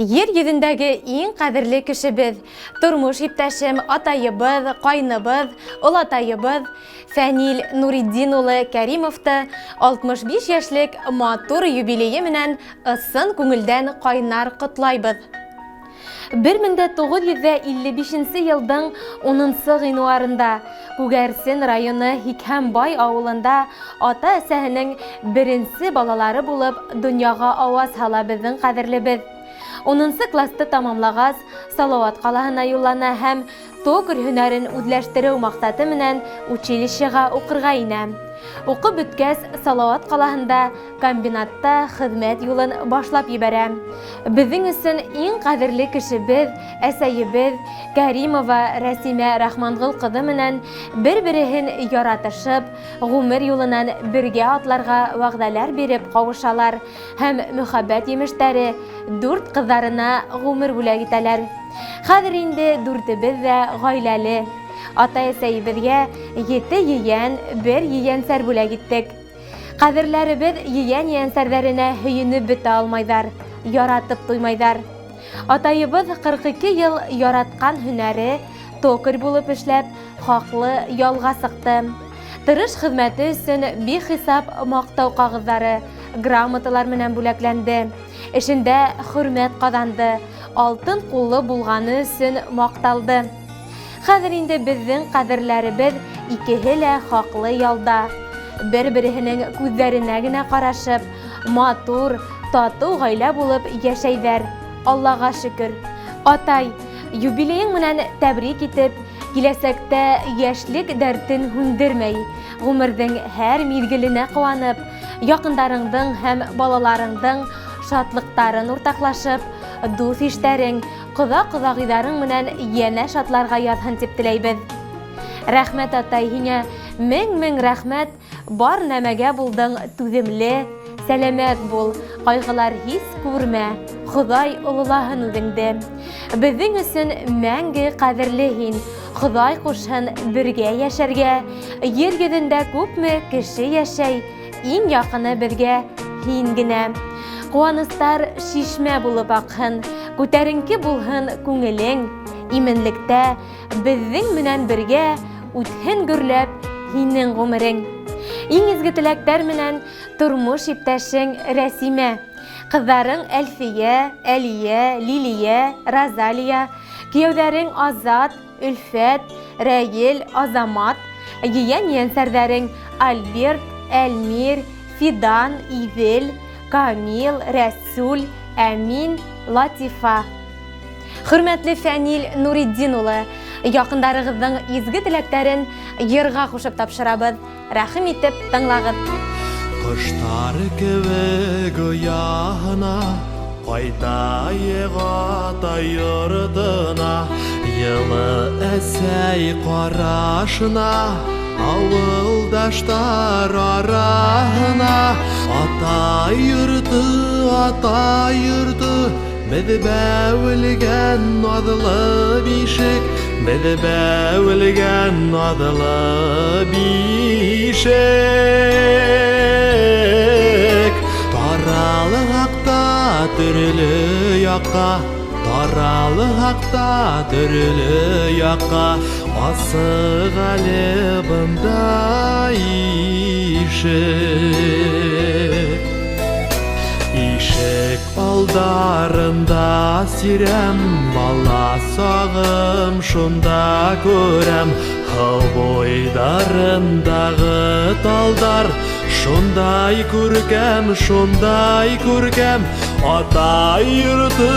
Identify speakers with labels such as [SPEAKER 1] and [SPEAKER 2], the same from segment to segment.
[SPEAKER 1] Ер йөҙөндәге иң ҡәҙерле кешебеҙ, тормош иптәшем, атайыбыҙ, ҡайныбыҙ, олатайыбыҙ Фәнил Нуретдин улы Кәримовты 65 йәшлек матур юбилейы менән ысын күңелдән ҡайнар ҡотлайбыҙ. 1955 йылдың 10 ғинуарында Күгәрсен районы Һикһәнбай ауылында ата-әсәһенең беренсе балалары булып донъяға ауаз һала беҙҙең ҡәҙерлебеҙ. 10 класты тамамлағас, Салауат ҡалаһына юллана һәм токарь һөнәрен үҙләштереү маҡсаты менән училищеға уҡырға инә. Уҡып бөткәс, Салауат ҡалаһында комбинатта хеҙмәт юлын башлап ебәрә. Беҙҙең өсөн иң ҡәҙерле кешебеҙ, әсәйебеҙ Кәримова Рәсимә Рахманғол ҡыҙы менән бер-береһен яратышып, ғүмер юлынан бергә атларға вәғәҙәләр биреп ҡауышалар һәм мөхәббәт емештәре дүрт ҡыҙҙарына ғүмер бүләк итәләр. Хәҙер инде дүртебеҙ ҙә ғаиләле. Атай-әсәйебеҙгә ете ейән, бер ейәнсәр бүләк иттек. Ҡәҙерләребеҙ ейән-ейәнсәрҙәренә һөйөнөп бөтә алмайҙар, яратып туймайҙар. Атайыбыҙ 42 йыл яратҡан һөнәре токарь булып эшләп, хаҡлы ялға сыҡты. Тырыш хеҙмәте өсөн бихисап маҡтау ҡағыҙҙары, грамоталар менән бүләкләнде. Эшендә хөрмәт ҡаҙанды, алтын ҡуллы булғаны өсөн маҡталды. Хәҙер инде беҙҙең ҡәҙерләребеҙ икеһе лә хаҡлы ялда. Бер-береһенең күҙҙәренә генә ҡарашып, матур, татыу ғаилә булып йәшәйҙәр. Аллаға шөкөр. Атай, юбилейың менән тәбрик итеп, киләсәктә йәшлек дәртен һүндермәй, ғүмерҙең һәр миҙгеленә ҡыуанып, яҡындарыңдың һәм балаларыңдың шатлыҡтарын уртаҡлашып, дуҫ-иштәрең, ҡоҙа-ҡоҙағыйҙарың менән йәнә шатларға яҙһын тип теләйбеҙ. Рәхмәт, атай, һиңә мең-мең рәхмәт, бар нәмәгә булдың түҙемле, сәләмәт бул, ҡайғылар һис күрмә, Хоҙай ололаһын үҙеңде. Беҙҙең өсөн мәңге ҡәҙерле һин, Хоҙай ҡушһын бергә йәшәргә, ер йөҙөндә күпме кеше йәшәй, иң яҡыны беҙгә һин генә. Ҡыуаныстар шишмә булып аҡһын, күтәренке булһын күңелең, именлектә беҙҙең менән бергә үтһен гөрләп һинең ғүмерең. Иң изге теләктәр менән тормош иптәшең Рәсимә, ҡыҙҙарың Әлфиә, Әлиә, Лилиә, Розалия, кейәүҙәрең Азат, Өлфәт, Рәйел, Азамат, ейән-ейәнсәрҙәрең Альберт, Әлмир, Фидан, Иҙел, Камил, Рәсүл, Әмин, Латифа. Хөрмәтле Фәнил Нуретдин улы, яҡындарығыҙҙың изге теләктәрен йырға ҡушып тапшырабыҙ. Рәхим итеп тыңлағыҙ.
[SPEAKER 2] Ҡоштар кеүек ояһына ҡайтайыҡ атай йортона, йылы әсәй ҡарашына, ауылдаштар араһына. Атай йорто, атай йорто, беҙ бәүелгән наҙлы бишек, беҙ бәүелгән наҙлы бишек. Таралһаҡ та төрлө яҡҡа, таралһаҡ та төрлө яҡҡа, асыҡ әле бында ишек. Ишек алдарында сирәм, бала сағым шунда күрәм. Һыу буйҙарындағы талдар шундай күркәм, шундай күркәм. Атай йорто,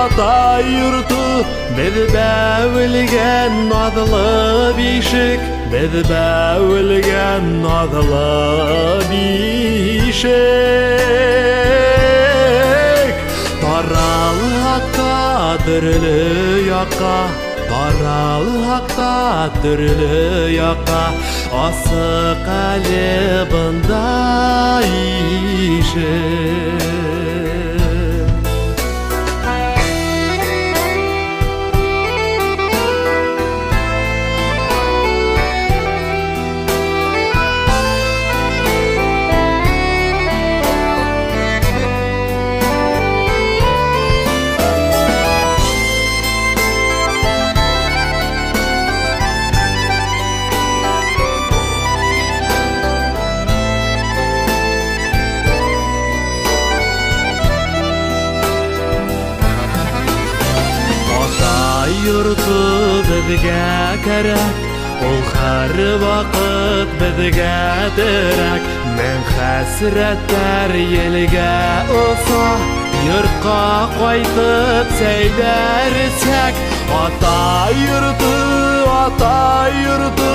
[SPEAKER 2] атай йорто, беҙ бәүелгән наҙлы бишек, беҙ бәүелгән наҙлы бишек. Таралһаҡ та төрлө яҡҡа, таралһаҡ та төрлө яҡҡа, асыҡ әле бында ишек. йорто беҙгә кәрәк, ул һәр ваҡыт беҙгә терәк. Мең хәсрәттәр елгә оса, йортҡа ҡайтып сәйҙәр эсһәк. Ата йорто, ата йорто,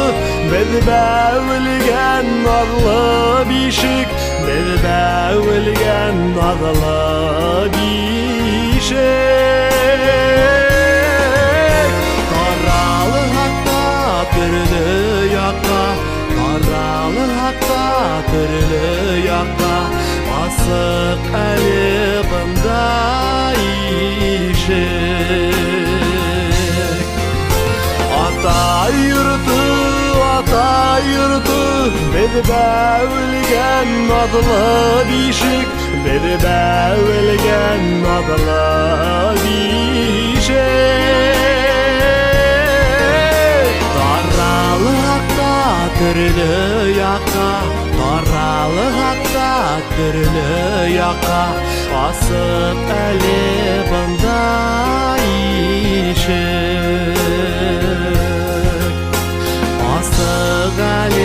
[SPEAKER 2] беҙ бәүелгән наҙлы бишек, беҙ бәүелгән наҙлы бишек. Таралһаҡ та төрлө яҡҡа, таралһаҡ та төрлө яҡҡа, асыҡ әле бында ишек. Ата йорто, ата йорто, беҙ бәүелгән наҙлы бишек, беҙ бәүелгән наҙлы бишек. Таралһаҡ та төрлө яҡҡа, таралһаҡ та төрлө яҡҡа, асыҡ әле бында ишек. Асыҡ әле.